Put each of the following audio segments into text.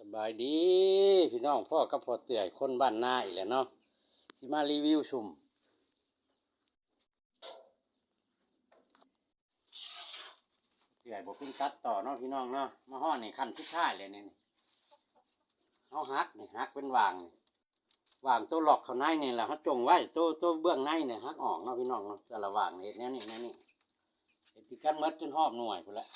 ສະບາຍດີພີ່ນ້ອງ, ພໍ້ກັບພໍ່ເຕື້ອຍຄົນບ້ານນາອີກແລ້ວເນາະ, ຊິມາຣີວິວຊຸມ. ເອື້ອຍບໍ່ເປັນຕັດຕໍ່ເນາະພີ່ນ້ອງເນາະ. ມາຮອດນີ້ຂັ້ນສຸດທ້າຍແລ້ວນີ້, ເຮົາຫັກນີ້, ຫັກເປັນຫວ່າງນີ້, ຫວ່າງໂຕລັອກເຂົ້າໃນນີ້ແຫຼະ, ເຮົາຈົ່ງໄວ້ໂຕ, ໂຕເບື້ອງໃນນີ້ຫັກອອກເນາະພີ່ນ້ອງເນາະ. ແຕ່ລະຫວ່າງນີ້ເຮັດແນວນີ້, ແນວນີ້, ເຮັດຄືກັນໝົດຈົນຮອບໜ່ວຍພຸ້ນແຫຼະ.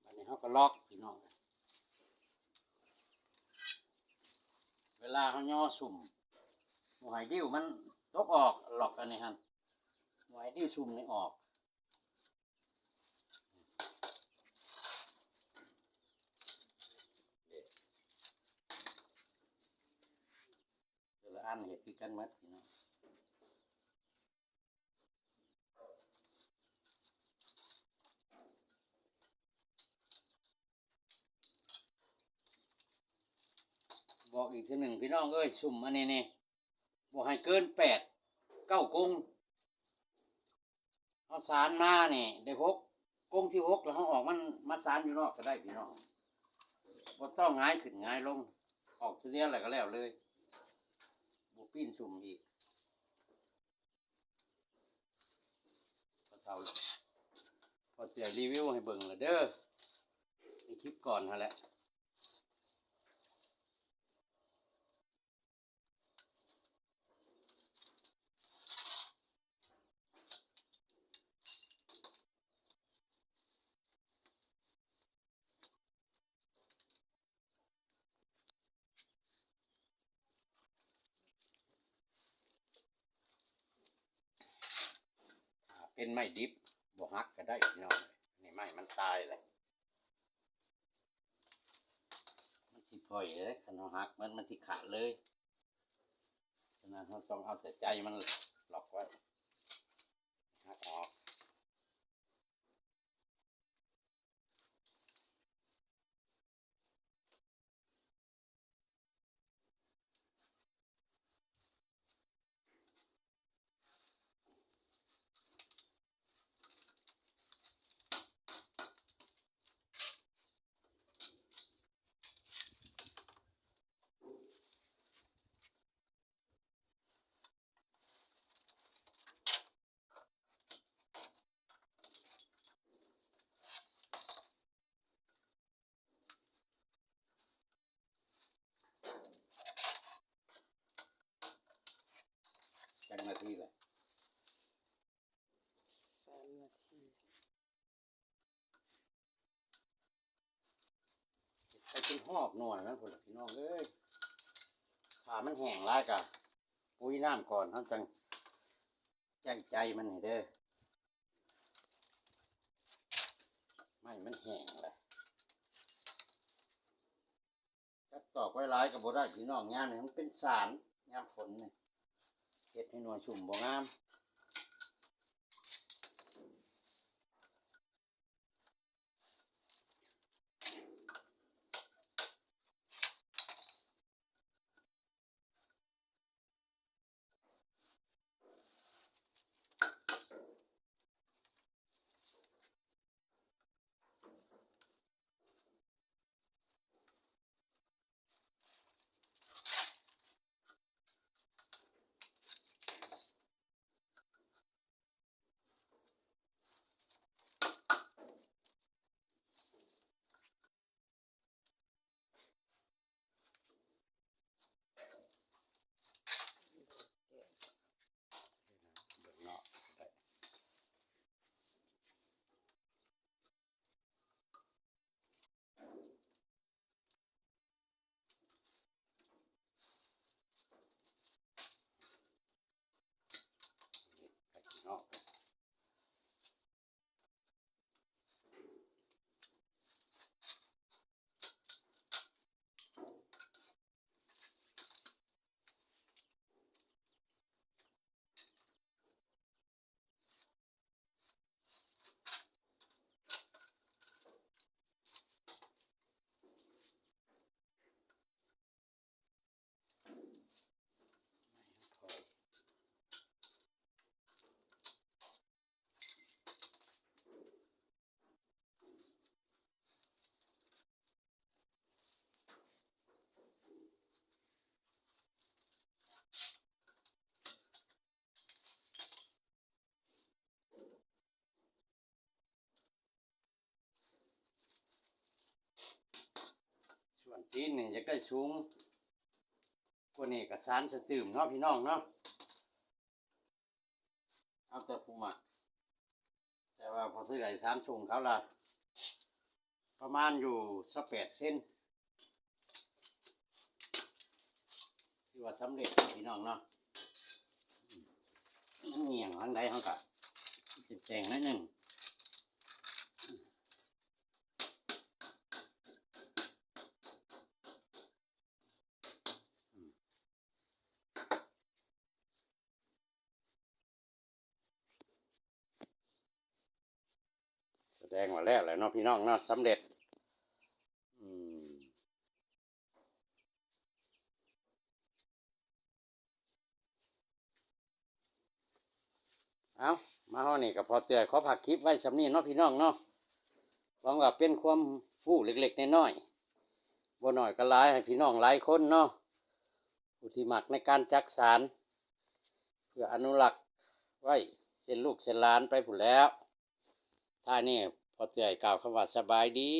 ບາດນີ້ເຮົາກໍລັອກພີ່ນ້ອງ, ເວລາເຮົາຍໍຊຸມ ບໍ່ໃຫ້ດິ້ວມັນຕົກອອກ, ລັອກອັນນີ້ຫັ້ນ, ບໍ່ໃຫ້ດິ້ວຊຸມນີ້ອອກ. ແຕ່ລະອັນເຮັດຄືກັນໝົດພີ່ນ້ອງ. ບອກອີກເທື່ອໜຶ່ງພີ່ນ້ອງເອີຍ, ຊຸມອັນນີ້ນີ້ ບໍ່ໃຫ້ເກີນແປດເກົ້າກົງ. ເຮົາສານມານີ້ໄດ້ຫົກ, ກົງທີຫົກແລ້ວເຮົາອອກມັນມາສານຢູ່ນອກກໍໄດ້ພີ່ນ້ອງ, ບໍ່ຕ້ອງຫງາຍຂຶ້ນຫງາຍລົງ, ອອກທີດຽວແລ້ວກໍແລ້ວເລີຍ, ບໍ່ປີ້ນຊຸມອີກ. ພໍ່ເຖົ້າ ພໍ່ເຕື້ອຍຣີວິວໃຫ້ເບິ່ງລະເດີ, ໃນຄລິບກ່ອນຫັ້ນແຫຼະ. ຖ້າເປັນໄມ້ດິບບໍ່ຫັກກໍໄດ້ພີ່ນ້ອງ, ນີ້ໄມ້ມັນຕາຍແລ້ວ, ມັນຊິຜ່ອຍເດ້, ຄັນເຮົາຫັກມັນ, ມັນຊິຂາດເລີຍ. ສະນັ້ນເຮົາຕ້ອງເອົາແຕ່ໃຈມັນລັອກໄວ້, ຫັກອອກ. ຈັກນາທີລະ? ສາມນາທີ. ເຮັດໄປຈົນຮອບໜ່ວຍມັນພຸ້ນລະພີ່ນ້ອງເອີຍ. ຖ້າມັນແຫ້ງຫຼາຍກະປຸຍນ້ຳກ່ອນ, ເຮົາຈັ່ງແຈ້ງໃຈມັນໃຫ້ເດີ. ໄມ້ມັນແຫ້ງລະ. ຈັກຕອກໄວ້ຫຼາຍກໍບໍ່ໄດ້ພີ່ນ້ອງ, ຍາມນີ້ມັນເປັນສານ, ຍາມຝົນນີ້ເຮັດໃຫ້ໜ່ວຍຊຸ່ມບໍ່ງາມ. ສ ຕີນນີ້ຢາກໄດ້ສູງກວ່ານີ້ກໍສານສະຕື່ມເນາະພີ່ນ້ອງເນາະ ເອົາແຕ່ຜູ້ມັກ. ແຕ່ວ່າພໍເທື່ອຍສານສູງເຂົາລະປະມານຢູ່ຊາວແປດເຊັນ ຖືວ່າສຳເລັດເນາະພີ່ນ້ອງເນາະ. ມັນຫຍັງທາງໃດເຮົາກໍແຕ່ງໜ້ອຍໜຶ່ງ. ສະແດງວ່າແລ້ວແຫຼະເນາະພີ່ນ້ອງເນາະ ສຳເລັດ. ອືມ ເອົາ ມາຮອດນີ້ກໍພໍເຕືອຍຂໍຝາກຄລິບໄວ້ສ່ຳນີ້ເນາະພີ່ນ້ອງເນາະ. ຫວັງວ່າເປັນຄວາມຮູ້ເລັກໆນ້ອຍໆ ບໍ່ໜ້ອຍກໍຫຼາຍ ໃຫ້ພີ່ນ້ອງຫຼາຍຄົນເນາະ ຜູ້ທີ່ມັກໃນການຈັກສານ ເພື່ອອະນຸລັກໄວ້ເຊັ່ນລູກເຊັ່ນຫຼານໄປພຸ້ນແລ້ວ. ທ້າຍນີ້ພໍເຕືອຍກ່າວຄຳວ່າສະບາຍດີ.